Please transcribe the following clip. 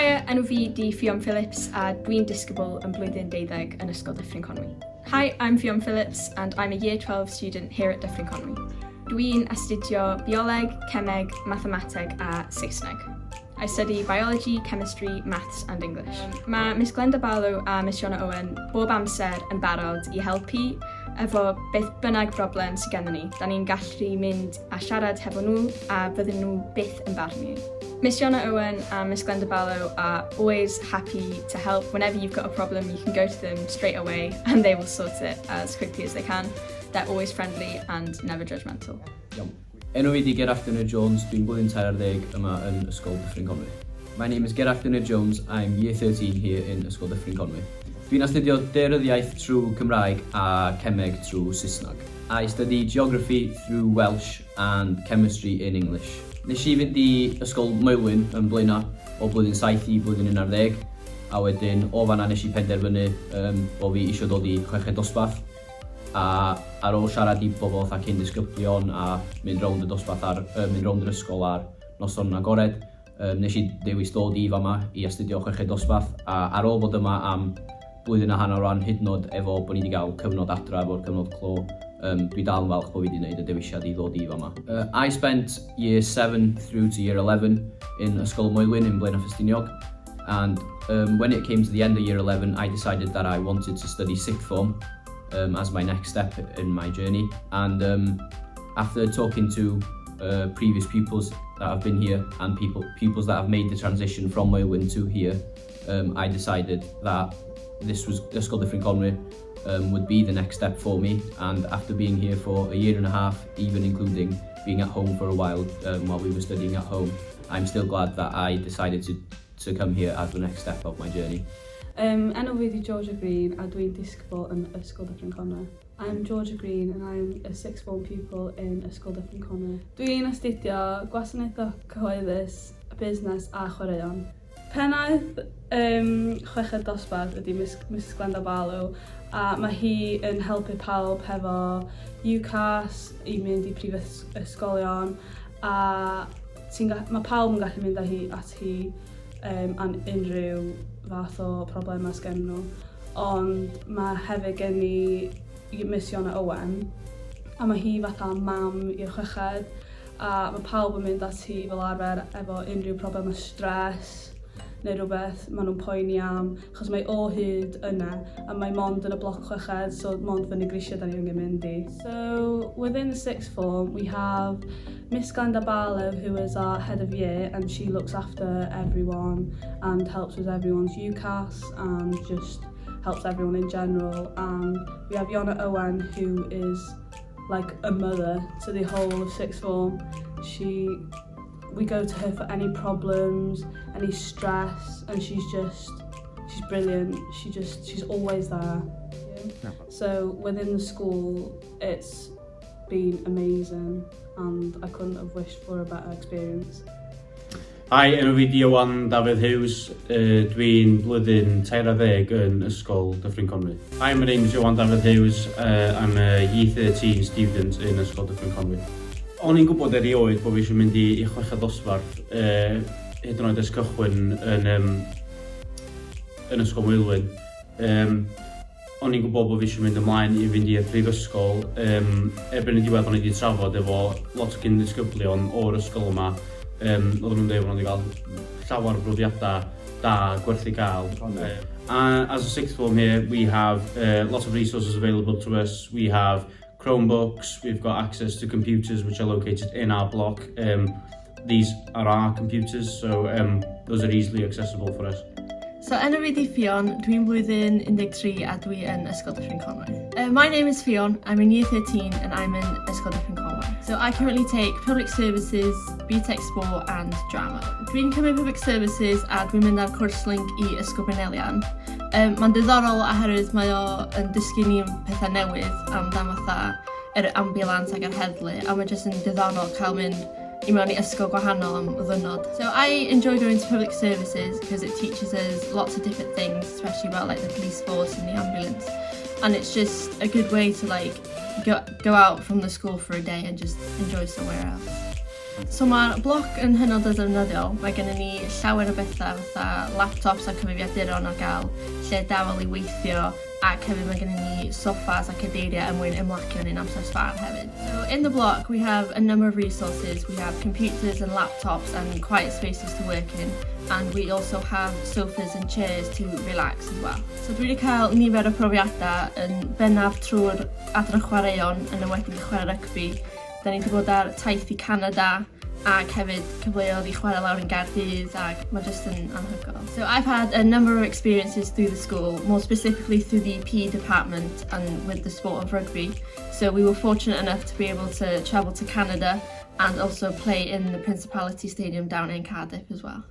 Haia, enw fi di Ffion Phillips a dwi'n disgybl yn blwyddyn deuddeg yn Ysgol Dyffryn Conwy. Hi, I'm Ffion Phillips and I'm a Year 12 student here at Dyffryn Conwy. Dwi'n astudio bioleg, cemeg, mathemateg a Saesneg. I study biology, chemistry, maths and English. Mae Miss Glenda Barlow a Miss Iona Owen bob amser yn barod i helpu efo beth bynnag broblem sydd gennym ni. Da ni'n gallu mynd a siarad hefo nhw a fydden nhw byth yn barnu. Miss Iona Owen and Miss Glenda Barlow are always happy to help. Whenever you've got a problem, you can go to them straight away and they will sort it as quickly as they can. They're always friendly and never judgmental. Iawn. Enw fi di Gerallt Ynyr Jones, dwi'n blwyddyn 13 yma yn Ysgol Dyffryn Conwy. My name is Gerallt Ynyr Jones, I'm year 13 here in Ysgol Dyffryn Conwy. Dwi'n astudio daearyddiaeth trwy Cymraeg a cemeg trwy Saesneg. I study geography through Welsh and chemistry in English. Nes i fynd i Ysgol Moelwyn yn Blaenau o blwyddyn 7 i blwyddyn 11 a wedyn o fanna nes i penderfynu um, bod fi eisiau dod i chweched dosbarth a ar ôl siarad i bobl fatha cyn disgyblion a mynd rownd y dosbarth ar, uh, mynd rownd yr ysgol ar noson agored, um, nes i ddewis dod i fama i astudio chweched dosbarth a ar ôl bod yma am blwyddyn a hanner rwan hyd yn oed efo bod ni wedi cael cyfnod adra efo'r cyfnod clo, um, dwi dal yn falch bod fi wedi gwneud y dewisiad i ddod i fama. I spent year 7 through to year 11 in Ysgol Moelwyn in Blaenau Ffestiniog and when it came to the end of year 11 I decided that I wanted to study sixth form as my next step in my journey and after talking to previous pupils that have been here and people pupils that have made the transition from Moelwyn to here, I decided that this was Ysgol Dyffryn Conwy would be the next step for me and after being here for a year and a half, even including being at home for a while while we were studying at home, I'm still glad that I decided to come here as the next step of my journey. Enw fi di Georgia Green a dwi'n disgybl yn Ysgol Dyffryn Conwy. I'm Georgia Green and I'm a sixth form pupil in Ysgol Dyffryn Conwy. Dwi'n astudio gwasanaethau cyhoeddus, busnes a chwaraeon. Pennaeth chweched dosbarth ydy Miss Glenda Barlow a mae hi yn helpu pawb hefo UCAS i mynd i prifysgolion a mae pawb yn gallu mynd â hi at hi am unrhyw fath o problemau sgen nhw. Ond mae hefyd gen i Miss Iona Owen a mae hi fatha mam i'r chweched a mae pawb yn mynd at hi fel arfer efo unrhyw problemau stress neu rhywbeth maen nhw'n poeni am, achos mae o hyd yna a mae mond yn y bloc chweched, so mond fyny grisiau da ni angen mynd i. So within the sixth form we have Miss Glenda Barlow, who is our head of year, and she looks after everyone and helps with everyone's UCAS and just helps everyone in general. And we have Iona Owen, who is like a mother to the whole of sixth form. She we go to her for any problems, any stress, and she's brilliant. She's always there. So within the school, it's been amazing, and I couldn't have wished for a better experience. Hi, enw fi di Iwan Dafydd Hughes. Dwi'n blwyddyn 13 yn Ysgol Dyffryn Conwy. Hi, my name is Iwan Dafydd Hughes. I'm a Year 13 student in Ysgol Dyffryn Conwy. O'n i'n gwybod erioed bod fi eisiau mynd i chweched dosbarth, hyd yn oed ers cychwyn yn Ysgol Moelwyn. O'n i'n gwybod bod fi eisiau mynd ymlaen i fynd i'r prifysgol. Erbyn y diwedd o'n i wedi trafod efo lot o gyn ddisgyblion o'r ysgol yma. Oedden nhw'n dweud bod nhw wedi cael llawer o brofiadau da gwerth i gael. As a sixth form here, we have lots of resources available to us. We have Chromebooks, we've got access to computers which are located in our block. These are our computers, so those are easily accessible for us. So enw fi di Ffion, dwi'n blwyddyn 13 a dwi yn Ysgol Dyffryn Conwy. My name is Ffion, I'm in year 13 and I'm in Ysgol Dyffryn Conwy. So I currently take Public Services, BTEC Sport and Drama. Dwi'n cymryd Public Services a dwi'n mynd ar cwrs link i Ysgol Bryn Elian. Mae'n diddorol oherwydd mae o yn dysgu ni pethau newydd amdan fatha yr ambulance ac yr heddlu a mae jyst yn diddorol cael mynd i mewn i ysgol gwahanol am ddwrnod. So I enjoy going to public services because it teaches us lots of different things, especially about like the police force and the ambulance. And it's just a good way to like go out from the school for a day and just enjoy somewhere else. So mae'r bloc yn hynod o ddefnyddiol. Mae gennym ni llawer o bethau fatha laptops a cyfrifiaduron ar gael, lle dawel i weithio, ac hefyd mae gennym ni soffas a cadeiriau er mwyn ymlacio yn ein amser sbâr hefyd. So in the block we have a number of resources. We have computers and laptops and quiet spaces to work in, and we also have sofas and chairs to relax as well. So dwi wedi cael nifer o profiadau, yn bennaf trwy'r adran chwaraeon, yn enwedig chwarae rygbi. Da ni wedi bod ar taith i Canada ac hefyd cyfleoedd i chwarae lawr yn Gaerdydd, ac mae jyst yn anhygoel. So I've had a number of experiences through the school, more specifically through the PE department and with the sport of rugby. So we were fortunate enough to be able to travel to Canada and also play in the Principality Stadium down in Cardiff as well.